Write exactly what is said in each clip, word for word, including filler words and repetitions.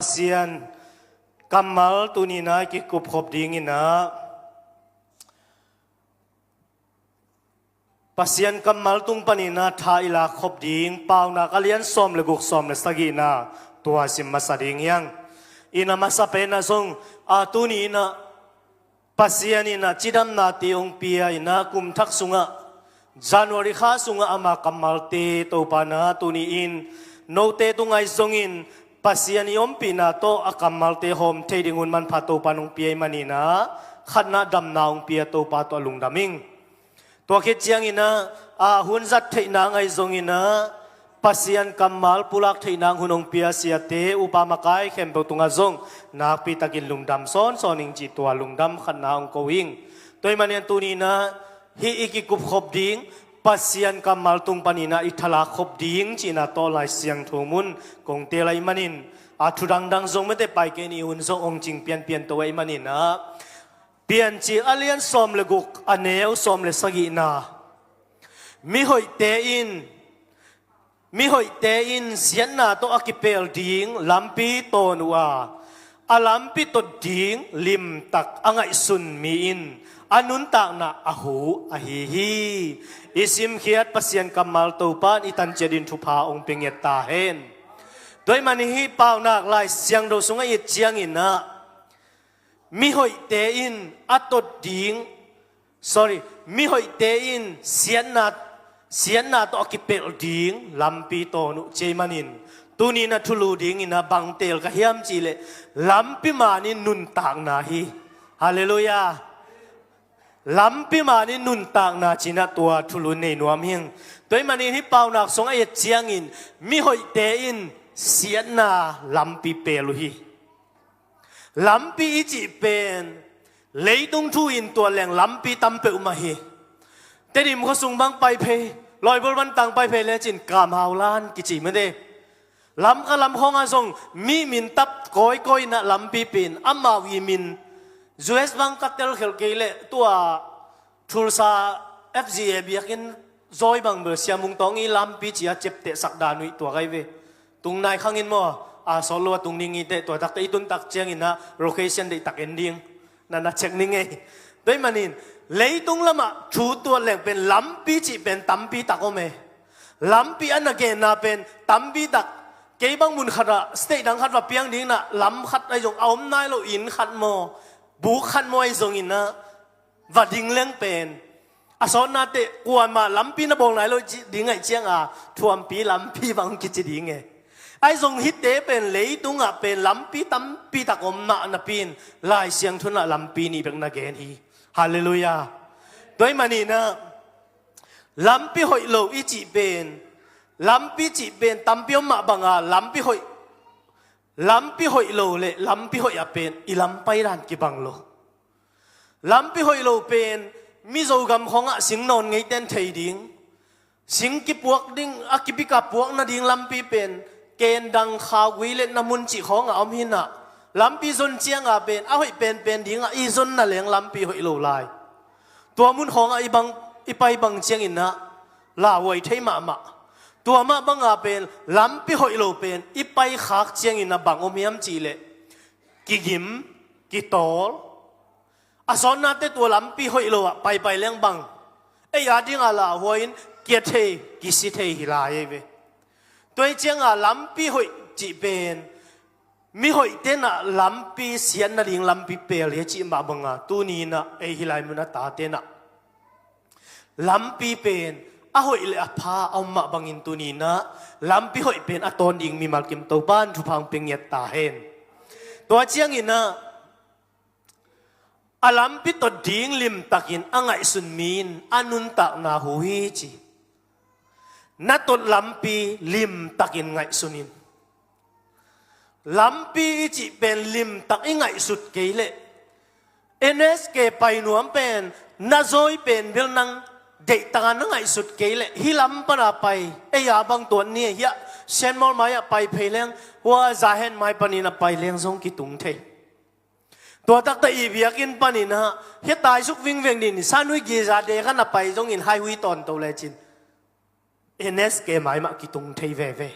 Pasian kammal tuni-in ah i kikupkhop dingin ah, Pasian kammal tung panin ah tha i lakkhop ding Paunak a lian sawm le guk, sawm le sagihna tua sim masa ding hi hang. In a masa pen ah zong, a tuni-in ah Pasian in ah cidamnate hong pia in ah, kum thak sungah, January kha sungah ama kammalte Topa in ah tuni-in note tungah ahi zongin Pasian i ompihna tawh a kammalte hawm thei ding hun manpha Topa in hong pia ahih manin ah, khatna damna hong pia Topa tawh a lungdam ing. Tua khit ciangin ah, a hun zat theihna ngah ahi zongin ah, Pasian kammal pulak theihna hun hong pia siate, upa makai khempeuh tungah zong nakpitakin lungdam sawnsawn ing cih tua lungdam khatna hong ko ing. Tua ahih manin tuni-in ah hih i kikupkhop ding Pasian kammal tung panin ah i tha lakkhop ding cihna tawh Lai Siangtho mun kong teel ahih manin, a thu dangdang zong mete pai kei ni, hun zong hong cing pianpian to ahih manin ah, Piancil a lian sawm le guk, a neu sawm le sagihna. Mihoihte in, mihoihte in siatna tawh a kipelh ding lampi tawn uh a, a lampi tot ding limtak a ngaihsun mi in a nuntakna a hu ahi hi. I simkhiat Pasian kammal Topa in i tan ciat dingin thupha hong pia ngiat ta hen. Tua ahih manin hih Paunak Lai Siangtho sungah i et ciangin ah, mihoihte in a tot ding, sorry, mihoihte in siatna, siatna tawh a kipelh ding lampi tawn uh ci ahih manin, tuni-in ah thulu dingin ah bang teel ka hiam cih leh, lampi man in nuntakna hi. Halleluiah. Lampi man in nuntakna ci-in ah tua thulu nei nuam hi ing. Tua ahih manin hih Paunak sungah i et ciangin, mihoihte in siatna lampi pelh uh hi. Lampi i cih pen, leitung thu in tuat leng lampi tam peuhmah hi. Tedim khuasung bang pai phei, Lawibol bantang pai phei lecin Kamhaulan kici mete. Lamka lam khawngah zong mi min tap kawikawi in ah lampi pen, amau i min, U S bang ka telkhelh kei leh tua Tulsa F G A biakinn zawi bang bel Sia Mung Tawng i lampi ci-a ciaptehsak dan uh tua ka hi ve. Tung nai khang in maw, a sawt lo a tung ding hi teh, tua takte i tun tak ciangin ah location deihtak en ding. Na na check ni ngei. Tua ahih manin, leitung lamah thu tuat leng pen lampi cih pen tampi tak om e. Lampi a na genna pen tampi tak. Kei bang mun khatah, state dang khat va piang dingin ah, lam khat ahi zong a om nai lo, inn khat maw, buk khat maw ahi zongin ah, va ding leng pen, a sawtna teh kuamah lampi na bawl nai lo cih ding ahih ciangin, thuampi lampi bang kici ding e. Ahi zong hihte pen leitungah pen lampi tampi tak om mah napi-in, Lai Siangtho in ah lampi nih bek na gen hi. Halleluiah. Tua ahih manin ah, lampi hoih lo i cih pen, lampi cih pen tampi om mah bangin, lampi hoih, lampi hoih lo le lampi hoih ah pen i lam pai dan kibang lo. Lampi hoih lo pen, Mizo gam khawngah sing nawn ngeiten thei ding, sing kipuak ding, a kipika puak nading lampi pen, ken dang, khaugui le namun cih khawngah om hi-in ah, lampi zon ciangin pen a hoih penpen dingah i zon na leng lampi hoih lo lai. Tua mun khawngah i bang, i pai bang ciangin ah lauhuai thei mahmah. Tua mah bangin pen lampi hoih lo pen i pai khak ciangin ah bang om hiam cih leh, kigim, kitawl. A sawtna teh tua lampi hoih lo ah paipai leng bang, ei a dingin lauhuai-in kia thei, kisi thei hi lai ei ve. Tua ahih ciangin lampi hoih cih pen, mihoihte in ah lampi siat nading lampi pelh hi a cih mah bangin, tuni-in ah ei hih lai mun a tate in ah lampi pen a hoih le a pha a om mah bangin, tuni-in ah lampi hoih pen a tawn ding mimal kim Topa in thupha hong pia ngiat ta hen. Tua ciangin ah, a lampi tot ding limtakin a ngaihsun mi in a nuntakna hu hi ci. Na tot lampi limtakin ngaihsun in. Lampi i cih pen limtak i ngaihsut kei leh, N S K pai nuam pen, na zawi pen bel nang deihtakin na ngaihsut kei leh, hih lam panin pai, ei a bang tuat ni, hiah Saint Mawl mai-ah pai phei leng, hua Zahen mai panin a pai leng zong kitung thei. Tua takte i biakinn panin ah, hih taisuk vingveng ding, Sanui giza de kha na pai zongin hai hui tawnto lecin, N S K mai mah kitung thei veve.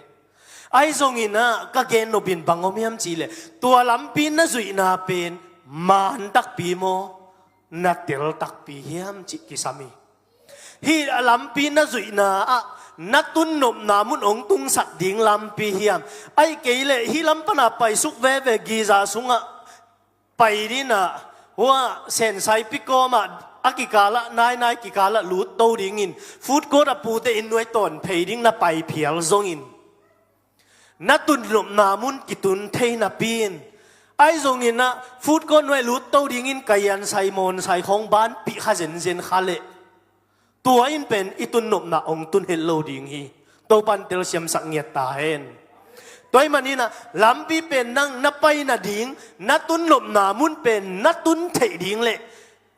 Ahi zongin ah ka gen nopin bang om hiam cihleh, tua lampi na zuihna pen maan takpi maw, na tel takpi hiam cih kisam hi. Hih a lampi na zuihna ah na tun nopna mun hong tungsak ding lampi hiam? Ahih kei leh hih lam pana paisuk veve, giza sungah pai dingin ah, hua sensaipi kawmah a kikalah, nainai kikalah lutto dingin, food court a pute inn nuai tawn phei ding na pai phial zongin, na tun nopna mun kitun thei napi in, ahi zongin ah food court nuai lutto dingin kaiansai mawnsai khawng banpih kha zenzen kha leh, tua in pen i tun nopna hong tun het lo ding hi. Topan telsiamsak ngiat ta hen. Tua ahih manin ah lampi pen nang na pai nading, na tun nopna mun pen na tun theih ding leh,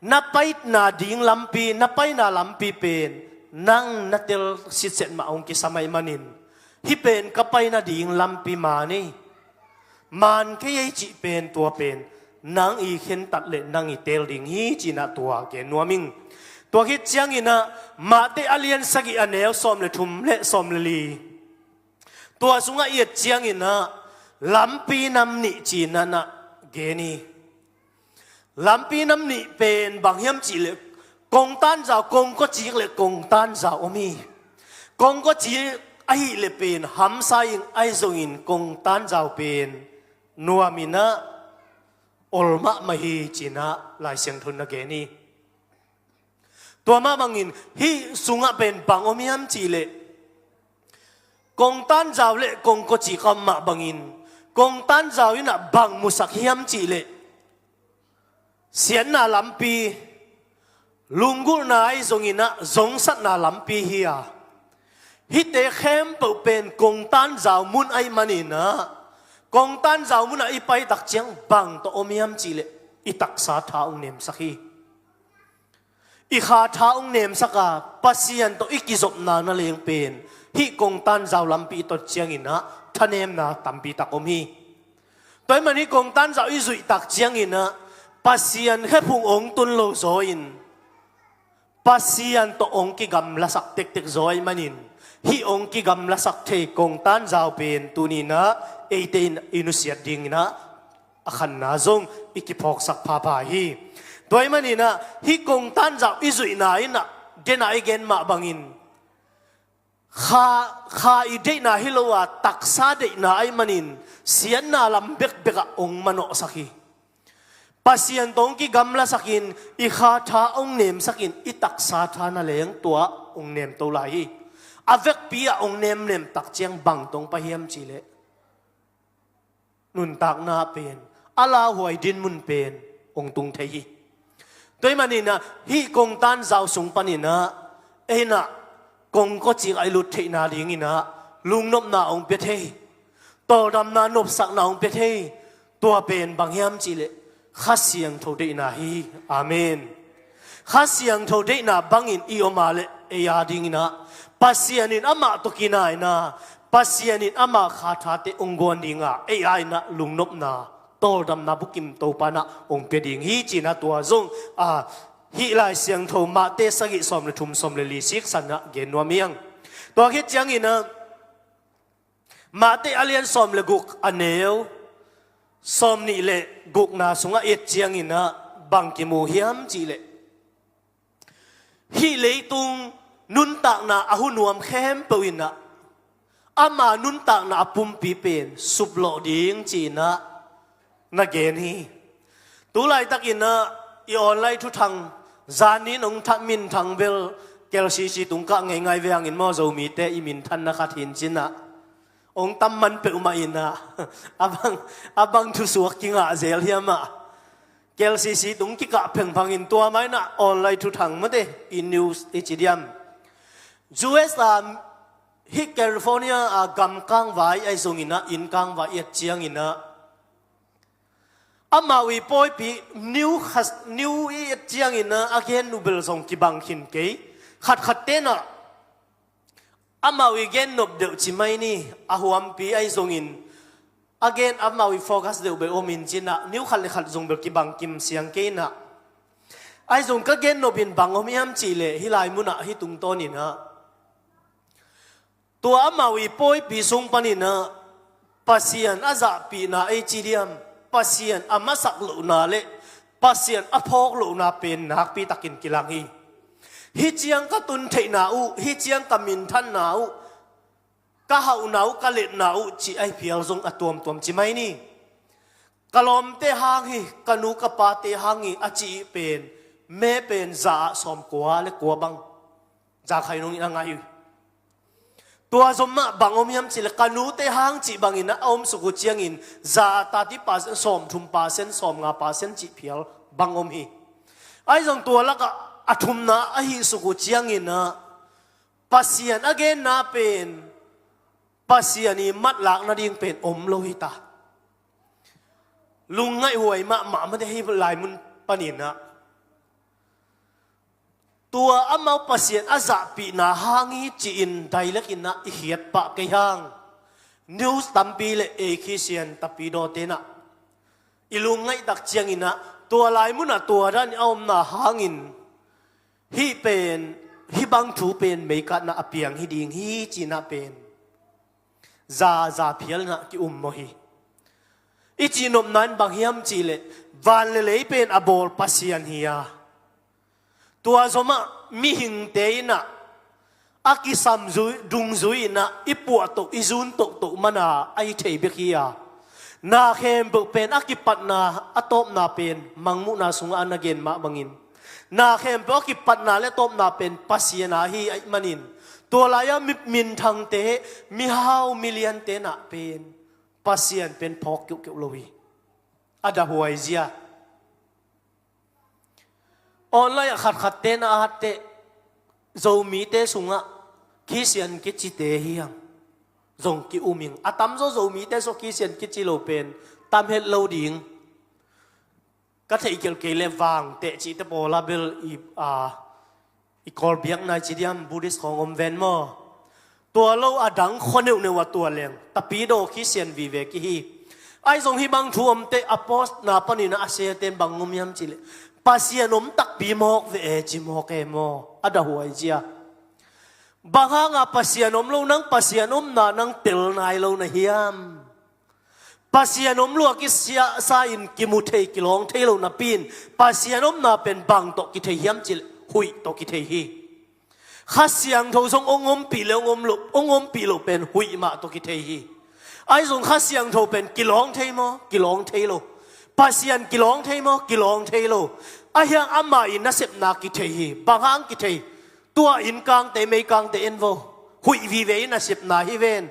na paina ding lampi, na paina lampi pen nang na tel sitset mah hong kisam ahih manin, hih pen ka paina ding lampi maan hi, maan kei ei cih pen, tua pen nang i khentat leh nang i teel ding hi, ci-in ah tua gen nuam ing. Tua khit ciangin ah Matthai a lian sagih, a neu sawm le thum le sawm le li, tua sungah i et ciangin ah lampi nam nih ci-in ah na gen hi. Lampi nam nih pen bang hiam cihleh, kongtan zau, kongkocik le kongtan zau om hi. Kongkocik ahih leh pen hamsa ing, ahi zongin kongtan zau pen nuam in ah ol mahmah hi, ci-in ah Lai Siangtho in na gen hi. Tua mah bangin hih sungah pen bang om hiam cihleh, kongtan zau le kongkocik a om mah bangin, kongtan zau in ah bang musak hiam cihleh, siatna lampi, lunggulhna ahi zongin ah zongsatna lampi hi a, hihte khempeuh pen kongtan zau mun ahih manin ah, kongtan zau mun ah i pai tak ciang bang tawh om hiam cihleh, i taksa tha hong nemsak hi. I kha tha hong nemsak a, Pasian tawh i kizopna na leng pen hih kongtan zau lampi i tot ciangin ah thanemna tampi tak om hi. Tua ahih manin hih kongtan zau i zuih tak ciangin ah Pasian khephung hong tun lo zaw in, Pasian tawh hong kigamlasak tektek zaw ahih manin, hih hong kigamlasak thei kongtan zau pen tuni-in ah eite in i nusiat dingin ah a khanna zong i kiphawksak phapha hi. Tua ahih manin ah hih kongtan zau i zuihna in ah, den a i gen mah bangin, kha, kha i deihna hi lo a, taksa deihna ahih manin, siatna lam bekbek ah hong manawhsak hi. Pasian tawh hong kigamlasak in, i kha tha hong nemsak in, i taksa tha na leng tua hong nemto lai hi. A vekpi ah hong nemnem tak ciang bang tawh hong pai hiam cihleh, nuntakna pen, a lauhuai dinmun pen hong tung thei hi. Tua ahih manin ah hih kongtan zau sung panin ah, ei in ah kongkocik ah i lut theihna dingin ah lungnopna hong pia thei, tawldamna, nopsakna hong pia thei. Tua pen bang hiam cihleh, Kha Siangtho deihna hi. Amen. Kha Siangtho deihna bangin i om a leh, ei a dingin ah Pasian in amah tawh kinai in ah, Pasian in ama kha thate hong guan ding a, ei a in ah lungnopna, tawldamna bukim Topa in ah hong pia ding hi, ci-in ah tua zong, a, hih Lai Siangtho Matthai sagih sawm le thum, sawm le li siksan ah gen nuam hi hang. Tua khit ciangin ah Matthai a lian sawm le guk, a neu sawm nih le gukna sungah i et ciangin ah bang kimu hiam cihleh, hih leitung nuntakna a hu nuam khempeuh in ah ama nuntakna a pumpi pen suplawh ding, ci-in ah na gen hi. Tu laitakin ah i online thuthang, zanin hong thah minthang bel, K L C C tung kah ngeingai ve hangin maw, Zomite i minthanna khat hi in, ci-in ah hong tam man peuhmah in ah, a bang, a bang thusuak kingah zel hiam ah. K L C C tung kikah phengphang in, tua mah in ah online thuthang mate, i news i ci diam, U S a, hih California a gam kangvai ahi zongin ah, inn kangvai i et ciangin ah, amau i pawipi, news khat, news i et ciangin ah a gen uh bel zong kibang khin kei. Khatkhatte in ah amau i gen nop deuh ci mai ni, a huampi ahi zongin, a gen, amau i focus deuh bel om in, ci-in ah news khat le khat zong bel kibang kim siang kei in ah. Ahi zong ka gen nopin bang om hiam cihleh, hih lai mun ah, hih tungtawnin ah, tua amau i pawipi sung panin ah Pasian a zahpihna ei ci diam, Pasian a masak lohna le Pasian a phawk lohna pen nakpi takin kilang hi. Hih ciang ka tun theihna uh, hih ciang ka minthanna uh, ka hauhna uh, ka letna uh cih ahi phial zong a tuamtuam ci mai ni. Ka lawmte hang hi, ka nu ka pate hang hi a cih pen, me pen za ah sawmkua le kua bang, za khai nungin a ngai uh hi. Tua zom mah bang om hiam cih leh ka nute hang cih bangin a om suk uh ciangin za ah thirty percent, sawmthum percent, sawmnga percent cih phial bang om hi. Ahi zong tua lakah a thumna ahi suk uh ciangin ah Pasian a genna pen, Pasian i matlak nading pen om lo hi ta. Lungngaihhuai mahmah mate hi lai mun panin ah. Tua amau Pasian a zahpihna hang hi ci-in dialect in ah i khiat pah kei hang. News tampi le ei Khristian tapidaw ten ah i lungngaih tak ciangin ah tua lai mun ah tua dan a omna hangin hih pen, hih bang thu pen meikatna a piang hi ding hi ci-in ah pen za, za phial in ah ki-um maw hi. I cihnopna in bang hiam cih leh van le lei pen a bawl Pasian hi a, tua zom ah mihingte in ah a kisam zui, dungzui in ah i puah toh, i zun tohtoh man a a hi thei bek hi a, na khempeuh pen a kipatna, a tawpna pen Mangmuhna sungah a na gen mah bangin, na khempeuh a kipatna le tawpna pen Pasian a hi ahih manin, tua lai-ah mi, minthangte, mihau miliante in ah pen Pasian pen phawk keuhkeuh lo hi. A dahhuai zia. Online ah khatkhatte na a hat teh, Zomite sungah Khristian kicite hi hang zong ki-um ing. A tamzaw Zomite sungah Khristian kici lo pen tam het lo ding. Ka theih kei le Vangteh cihte pawl a bel i, a, i Kawl biakna i ci diam, Buddhist khawng om ven maw? Tua lo a dang khua neuhneuh a tua leng tapidaw Khristian vive ki hi. Ahi zong hih bang thu om teh a post na panin a share ten bang om hiam cih leh Pasian om takpi mawk ve e ci mawk e maw? A dahhuai zia. Bang hanga Pasian om lo nang, Pasian omna nang tel nai lo na hiam? Pasian om lua kisia sa in kimu thei, kilawng thei lo napi in Pasian omna pen bang tawh kithei hiam cih leh huih tawh kithei hi. Kha Siangtho zong hong ompih le hong om lo, hong ompih lo pen huih mah tawh kithei hi. Ahi zong Kha Siangtho pen kilawng thei maw? Kilawng thei lo. Pasian kilawng thei maw? Kilawng thei lo. Ahi hang amah i nasepna kithei hi. Bang hang kithei? Tua inn kangte, mei kangte en vo. Huih vive i nasepna hi ven.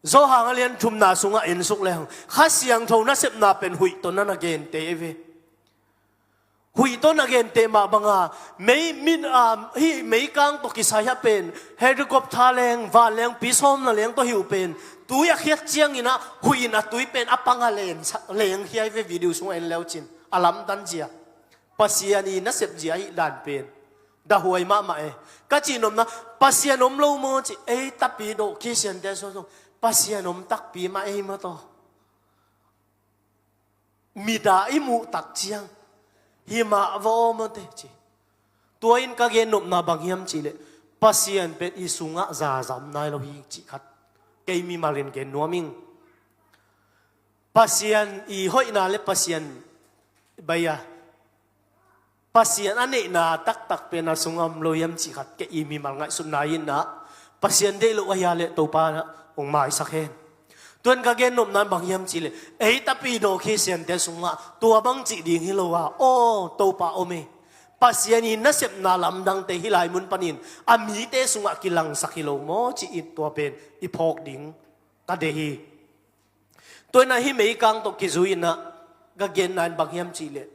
Johan a lian thumna sungah en suk leng Kha Siangtho nasepna pen huih tawh na na gente hi ve. Huih tawh na gente mah banga mei, min, a, hih meikang tawh kisai a pen helicopter leng, vanleng, pi sawmna leng tawh hi uh pen tui a khiat ciangin ah huih in a tui pen a pang a leng, leng hi a hi ve, video sungah en leu cin a lamdang zia. Pasian i nasep zia ahih dan pen dahhuai mahmah e. Ka cihnopna, Pasian om lo maw ci, ei tapidaw Khristiante sung zong Pasian om takpi mah ei maw taw. Mit a i muh tak ciang hi mah va aw maw te ci. Tua in ka gennopna bang hiam cih leh Pasian pen i sungah zaza om nai lo hi cih khat kei mimal in gen nuam ing. Pasian i hoihna le Pasian bai a, Pasian a neihna taktak pen a sungah om lo hiam cih khat kei i mimal ngaihsutna in ah, Pasian deih loh ahi a leh Topa in ah hong maisak hen. Tuan ka gennopna bang hiam cih leh ei tapidaw Khristiante sungah tua bang cih ding hi lo a, aw Topa om e. Pasian i nasepna lamdangte hih lai mun panin a mite sungah kilangsak hi lo maw cih in tua pen i phawk ding ka deih hi. Tua in ah hih meikang tawh kizui in ah ka genna in bang hiam cih leh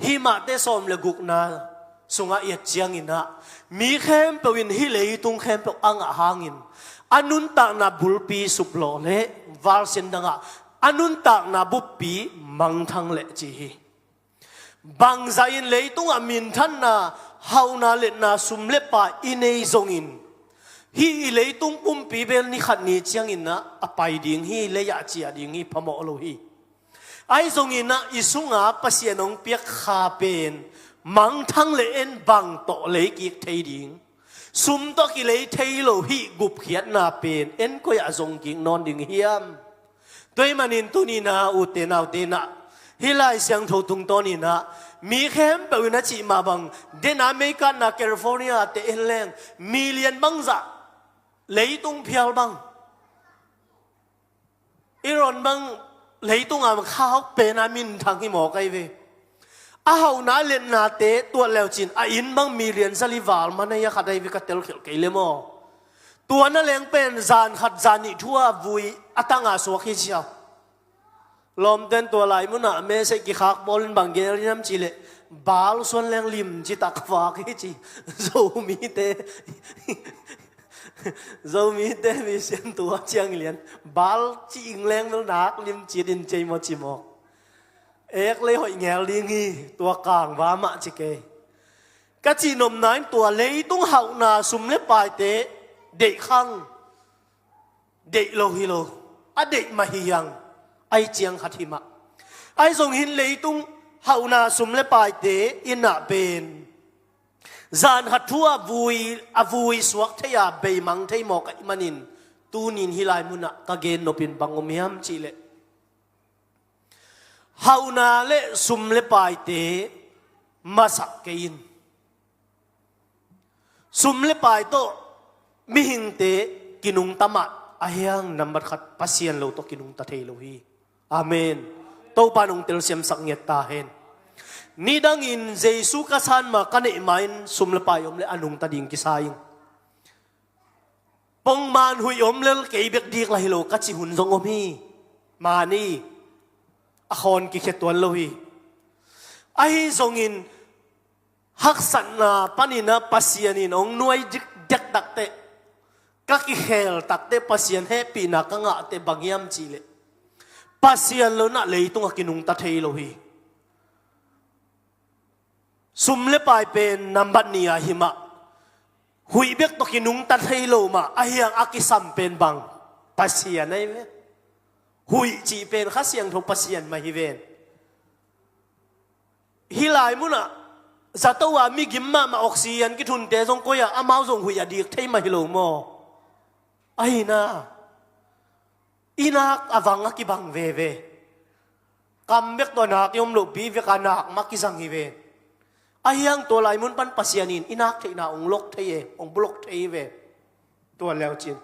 hih Mate sawm le gukna sungah i et ciangin ah mi khempeuh in hih leitung khempeuh a ngah hangin a nuntakna bulpi suplawh le valsin dangah a nuntakna buppi mangthang leh ci hi. Bangzah in leitungah minthanna, hauhna, letna, sum le pai i nei zongin hih i leitung pumpi bel ni khat ni ciangin ah a pai ding hi, lei-ah ciah ding hi, phamawh lo hi. Ahi zongin ah i sunga Pasian hong piak kha pen mangthang leh en bang tawh leikik thei ding, Sum tawh kilei thei lo hih gupkhiatna pen en koi-ah zong kik nawn ding hiam? Tua ahih manin tuni-in ah, ute naute-in ah, hih Lai Siangtho tungtawnin ah, mi khempeuh in a cih mah bang, den a meikatna California-te en leng, million bangzah, leitung phial bang, Iran bang, leitung a kha hawk pen a minthang hi mawk ahi ve. A hauhna letnate tuat leucin a inn bang million zali val man ahi a khat ahi ve, ka telkhelh kei le maw. Tua na leng pen zan khat zan nih thu a vui a tang a suak hi cia. Lawmten tua lai munah message kikhak bawlin bang gel hiam cih leh, bal suan leng limci tak vak hi ci. Zomite, Zomite mission tua ciang lian, bal ci ing leng bel nak limci din cei maw ci mawk. Ek lei hoih ngel ding hi, tua kangva mah ci kei. Ka cihnopna in tua leitung hauhna sum le paite deih khang, deih lo hi lo, a deih mah hi hiang, ahi ciang khat hi mah. Ahi zongin leitung hauhna sum le paite in ah pen zan khat thu a vui, a vui suak thei a beimang thei mawk ahih manin, tuni-in hih lai munah ka gennop in bang om hiam cih leh, hauhna le sum le paite masak kei in. Sum le pai tawh mihingte kinungta mah ahi hiang, nambat khat Pasian lo tawh kinungta thei lo hi. Amen. Topa in hong telsiamsak ngiat ta hen. Nidangin Jesu ka san ma, ka neih ma-in sum le pai om leh a nungta ding kisa ing. Pongman huih om lel, kei bek dik lah hi lo ka cih hun zong om hi. Mani a khawn kikhia tuan lo hi. Ahi zongin haksatna panin ah Pasian in hong nuai dik dektak teh, ka kikhel tak teh, Pasian hehpihna ka ngah teh bang hiam cih leh, Pasian lo-in ah leitung a kinungta thei lo hi. Sum le pai pen nambat nih ah hi mah. Huih bek tawh kinungta thei lo mah ahi hiang, a kisam pen bang? Pasian ahi ve. Huih cih pen Kha Siangtho Pasian mah hi ven. Hih lai munah zato a migim mahmah oxygen kithunte zong koi-ah, amau zong huih a dik thei mah hi lo maw? Ahi na, i nak a vang a kibang veve. Kam bek tawh nak i om loh pi vek a nak mah kizang hi ve. Ahi hiang tua lai mun pan Pasian in i nak theihna hong lok thei e, hong bulok thei hi ve. Tua leucin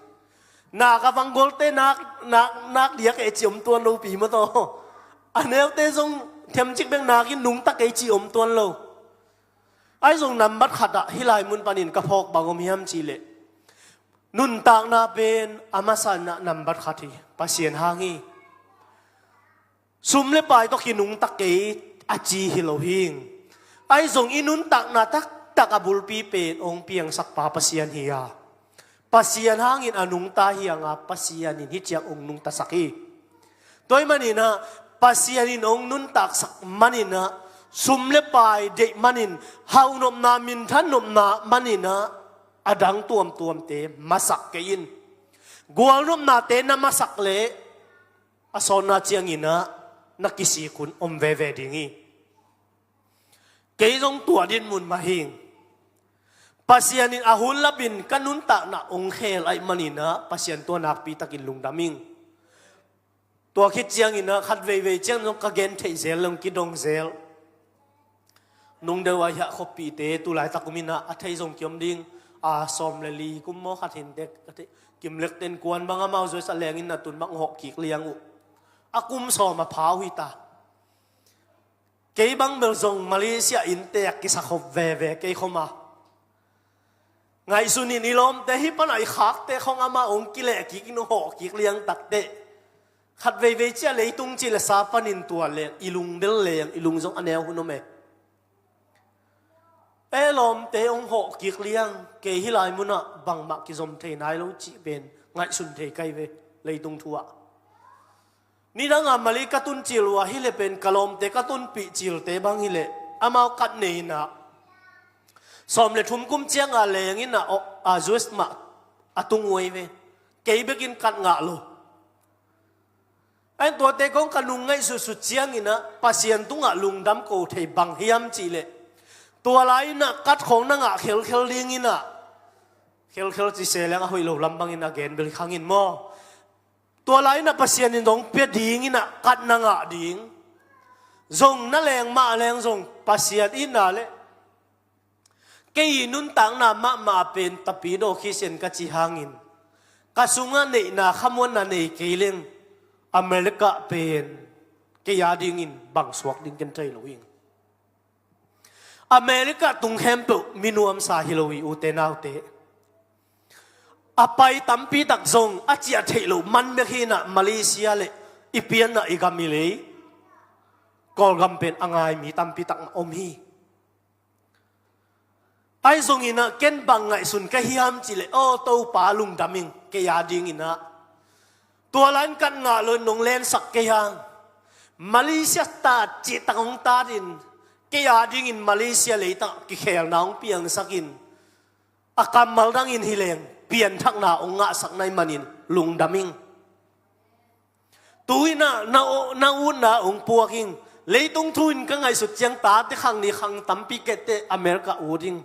nak a vang golte nak, nak, nak diak e ci om tuan lo pi maw taw. A neute zong themcik bek nak in nungta kei ci om tuan lo. Ahi zong nambat khat ah hih lai mun panin ka phawk bang om hiam cih leh, nuntakna pen a masa-in ah nambat khat hi, Pasian hang hi. Sum le pai tawh kinungta kei a ci hi lo hing. Ahi zong i nuntakna taktak a bulpi pen hong piangsak pa Pasian hi a, Pasian hangin a nungta hi hang a, Pasian in hih ciang hong nungtasak hi. Tua ahih manin ah, Pasian in hong nuntaksak manin ah, sum le pai deih manin, hauhnopna, minthannopna manin ah, a dang tuamtuamte masak kei in. Gualnopnate na masak leh, a sawtna ciangin ah na kisik hun om veve ding hi. Kei zong tua dinmun mah hing. Pasian in a hun lapin ka nuntakna hong khel ahih manin ah, Pasian tua nakpi takin lungdam ing. Tua khit ciangin ah khat veivei ciang zong ka gen theih zel, long kidong zel. Nung deuh a hiah khuapihte tu laitak om in ah, a thei zong kiom ding, a sawm le li kum maw khat hin tek, a thei, Kim Lek Ten Kuan bang amau zuai sa leng in ah tun bang hawh kik liang uh. A kum sawm a pha uh hi ta. Kei bang bel zong Malaysia innte a kisakhop veve kei khawm a. Ngaihsun in i lawmte hih pan a i khakte khawng amah hong kileh kik in hong hawh kik liang tak teh, khat veivei ciah leitung cih le sa panin tua leng i lung bel leng, i lung zong a neu hun om e. E lawmte hong hawh kik liang, kei hih lai munah bangmah kizom thei nai lo cih pen ngaihsun thei ka hi ve, leitung thu ah. Nidang a Malay ka tun cil uh a hi leh pen ka lawmte ka tunpih cilte bang hi leh amau kat nei in ah, sawm le thum kum ciang a leng in ah, a U S mah a tung uh ahi ve. Kei bekin kat ngah lo. Ahi tuate kong ka nung ngaihsutsut ciangin ah Pasian tungah lungdam ko thei bang hiam cih leh, tua lai in ah kat khawng na ngah khelkhel ding in ah, Khelkhel ci se leng a hoih lo lam bangin a gen bel khang in maw? Tua lai-in ah Pasian in zong pia dingin ah kat na ngah ding. Zong na leng mah leng zong Pasian itna le kei i nuntakna mahmah pen tapidaw khisian ka ci hangin, ka sungah neihna khamuanna nei kei leng America pen kei a dingin bang suak ding ken thei lo ing. America tung khempeuh mi nuamsa hi lo hi, ute naute. A pai tampi tak zong a ciah theih loh man bek hi-in ah Malaysia le i pianna i gam i lei Kawlgam pen a ngai mi tampi tak mah om hi. Ahi zongin ah ken bang ngaihsun ka hiam cih leh, aw Topa, lungdam ing, kei a dingin ah. Tua lai-in kat ngah lo-in nong lensak kei hang. Malaysia tat cih tak hong tat in, kei a dingin Malaysia leitang kikhelna hong piangsak in, a kammal dangin hi leng pianthakna hong ngahsak na hih manin lungdam ing. Tu-in ah na, na utna hong puak ing. Leitung thu-in ka ngaihsut ciang tate khang nih khang tampi kette America ut ing.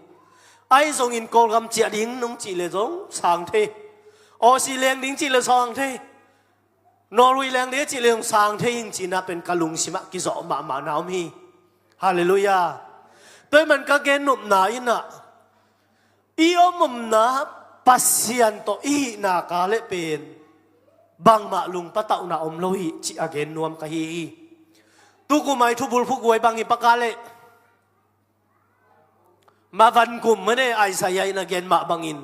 Ahi zongin Kawlgam ciah ding nong cih leh zong sang thei. Aussie leng ding cih leh sang thei. Norway leng ding cih leh zong sang thei ing, ci-in ah pen ka lungsim ah kizawh mahmahna om hi. Halleluiah. Tua ahih man ka gennopna in ah, i omomna Pasian tawh i hihna ka leh pen bangmah lungpatauhna om lo hi, ci a gen nuam ka hi hi. Tu kum a i thubulphuh guai bang hi pah ka leh, ma van kum mene Isaiah in a gen mah bangin,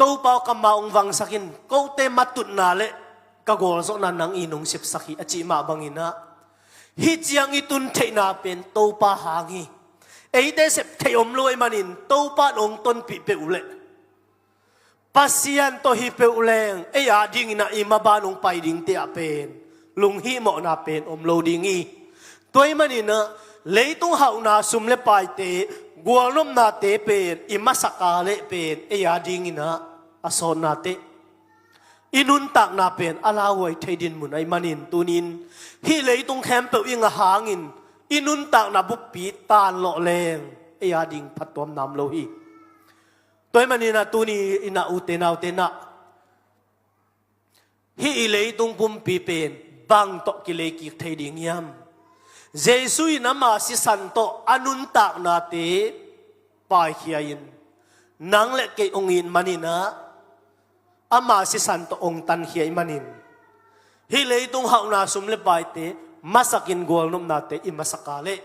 Topa aw, ka ma hong vangsak in, kote matutna le ka gualzawhna nang in hong sepsak hi, a cih mah bangin ah, hih ciang i tun theihna pen Topa hang hi. Eite sep theih om lo ahih manin Topa in hong tonpih peuh leh, Pasian tawh hi peuh leng, ei a dingin ah i maban hong pai dingte ah pen lunghihmawhna pen om lo ding hi. Tua ahih manin ah leitung hauhna, sum le paite, gualnopnate pen i masak a leh pen ei a dingin ah a sawtnate, i nuntakna pen a lauhuai thei dinmun ahih manin, tuni-in hih leitung khempeuh i ngah hangin i nuntakna buppi tanlawh leng ei a ding phattuamna om lo hi. Tua ahih manin ah tuni-in ah, ute naute, na hih i leitung pumpi pen bang tawh kileikik thei ding hiam? Jesu in ama sisan tawh a nuntaknate paikhia in, nang le kei hong it manin ah, ama sisan tawh hong tankhia ahih manin, hih leitung hauhna, sum le paite masak in, gualnopnate i masak a leh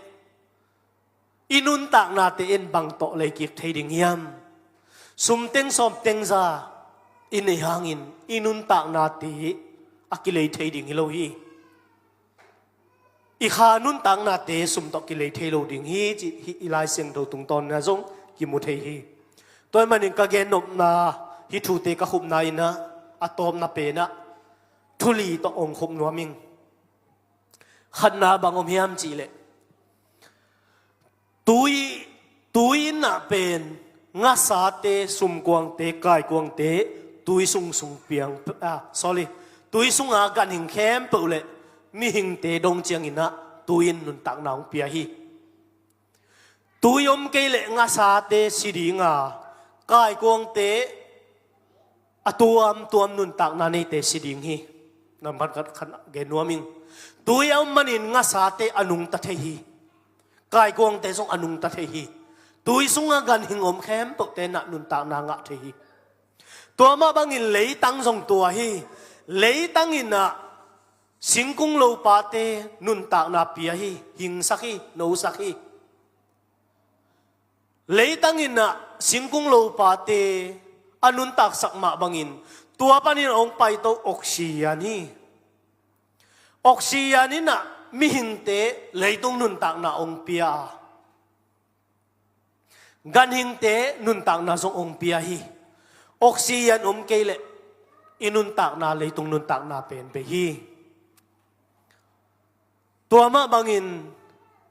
i nuntaknate in bang tawh leikik thei ding hiam? Sum teng, sawm teng, za i neih hangin i nuntaknate a kilei thei ding hi lo hi. I kha nuntaknate sum tawh kilei thei lo ding hi, cih hih i Lai Siangtho tungtawn in ah zong kimu thei hi. Tua ahih manin ka gennopna, hih thute ka khupna in ah, a tawpna pen ah thu li tawh hong khup nuam ing. Khatna bang om hiam cih leh, tui, tui in ah pen ngasate, sumkuangte, kaikuangte tui sung, sung piang, ah, sorry, tui sunga ganhing khempeuh le mihingte dong ciangin ah tui in nuntakna hong pia hi. Tui om kei leh ngasate si ding a, kaikuangte, a tuamtuam nuntakna neite si ding hi. Nambat khat khat gen nuam ing. Tui a om manin ngasate a nungta thei hi. Kaikuangte zong a nungta thei hi. Tui sunga ganhing om khempeuhte in ah nuntakna ngah thei hi. Tua mah bangin leitang zong tua hi. Leitang in ah singkung lopate nuntakna pia hi. Hingsak hi, nosak hi. Leitang in ah singkung lopate a nuntaksak mah bangin, tua panin hong paito oxygen hi. Oxygen in ah mihingte leitung nuntakna hong pia a, ganhingte nuntakna zong hong pia hi. Oxygen om kei leh i nuntakna leitung nuntakna pen bei hi. Tua mah bangin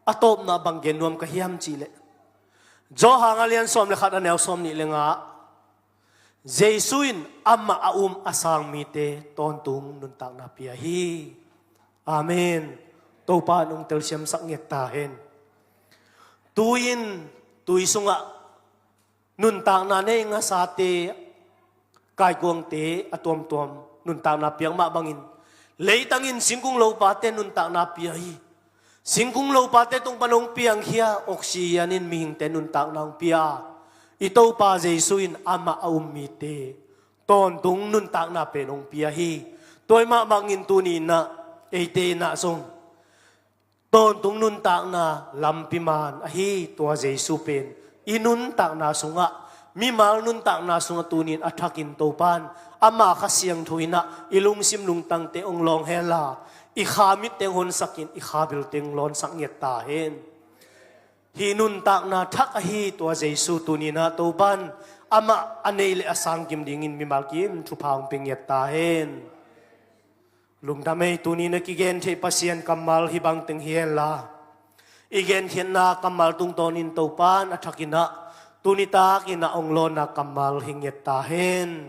a tawpna bang gen nuam ka hiam cih leh, Johan a lian sawm le khat, a neu sawm nih le nga, Jesu in amah a um a sang mite tawntung nuntakna pia hi. Amen. Topa in hong telsiamsak ngiat ta hen. Tui in, tui sungah Nuntakna nei ngasate, kaikuangte a tuamtuam nuntakna piak mah bangin, leitangin singkung lopate nuntakna pia hi. Singkung lopate tung pan hong piangkhia oxygen in mihingte nuntakna hong pia. I Topa Jesu in amah a um mite tawntung nuntakna pen hong pia hi. Tua mah bangin tuni-in ah eite in ah zong tawntung nuntakna lampi man ahi tua Jesu pen i nuntakna sungah, mimal nuntakna sungah tuni-in a thakin Topa in ama Kha Siangtho in ah i lungsim lungtangte hong lawng henla, i kha mitte hong honsakin i kha bilte hong lawnsak ngiat ta hen. Hih nuntakna thak ahi tua Jesu tuni-in ah Topa in amah a nei le a sang kim dingin mimal kim thupha hong pia ngiat ta hen. Lungdam ei. Tuni-in a kigen theih Pasian kammal hih bangteng hi henla, i genkhiatna kammal tungtawnin Topa in a thakin ah tuni takin ah hong lawnna kammal hi ngiat ta hen.